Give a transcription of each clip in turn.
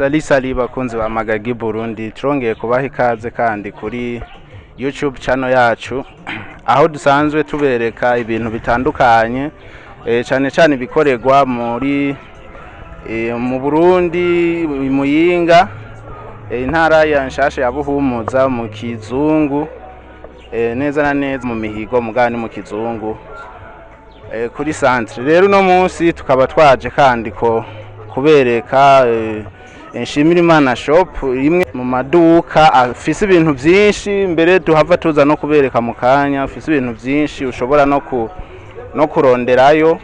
Salut salut, bakunzi ba Magagi Burundi, turongeye kubaha ikaze kandi kuri YouTube channel yacu, aho dusanzwe tubereka ibintu bitandukanye, cane cane ibikorerwa muri mu Burundi, Muyinga, intara ya nshasha ya Buhumuza, mu Kizungu, neza na neza mu Mihigo, mugani mu Kizungu, kuri centre. Rero uno munsi tukaba twaje kandi ko kubereka Nshimirimana Shop, imwe mu maduka afise ibintu byinshi. Mbere duhava tuza no kubereka mu kanya, afise ibintu byinshi ushobora no kuronderayo,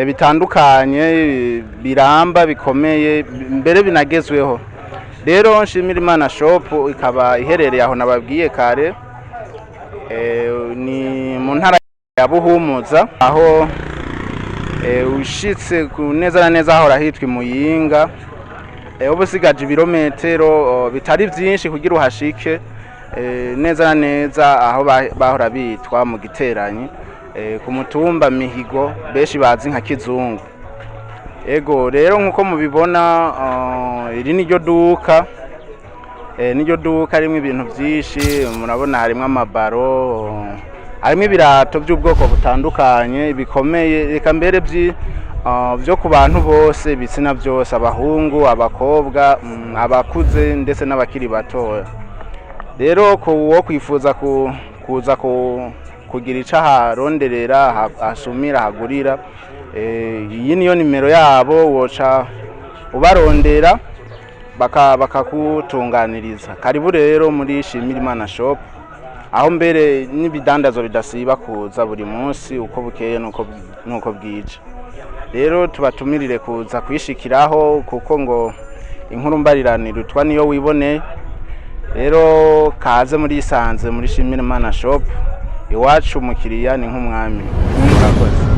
bitandukanye, biramba, bikomeye, mbere binagezweho. Rero Nshimirimana Shop ikaba iherereye aho nababwiye kare, ni mu ntara ya Buhumuza, aho ushitse ku neza na neza hahora hitwa Muyinga. Uba usigaje ibirometero bitari byinshi kugira uhashike, neza na neza aho bahora bitwa mu Giteranyi, ku mutumba Mihigo, benshi bazi nka Kizungu. Ego rero, nkuko mubibona, iri niryo duka, niryo duka rimwe ibintu byinshi. Murabona harimo amabaro, harimo ibirato by'ubwoko butandukanye bikomeye, reka mbere byo ku bantu bose, ibitsina byose, abahungu, abakobwa, abakuze ndetse n'abakiri batoya. Rero ku wo kwifuza kuza kugira ico aharonderera, asumira, ahagurira, iyi niyo nimero yabo woca ubarondera bakakutunganiriza. Karibu rero muri Shimirimana Shop, aho mbere n'ibidandazo bidasiba kuza buri munsi uko bukeye nuko bwije. Rero tubatumirire kuza kwishikiraho, kuko ngo inkuru mbariranira utwa niyo wiboneye. Rero kaze muri isanze muri Shimirimana Shop, iwacu umukiriya ni nk'umwami. Murakoze.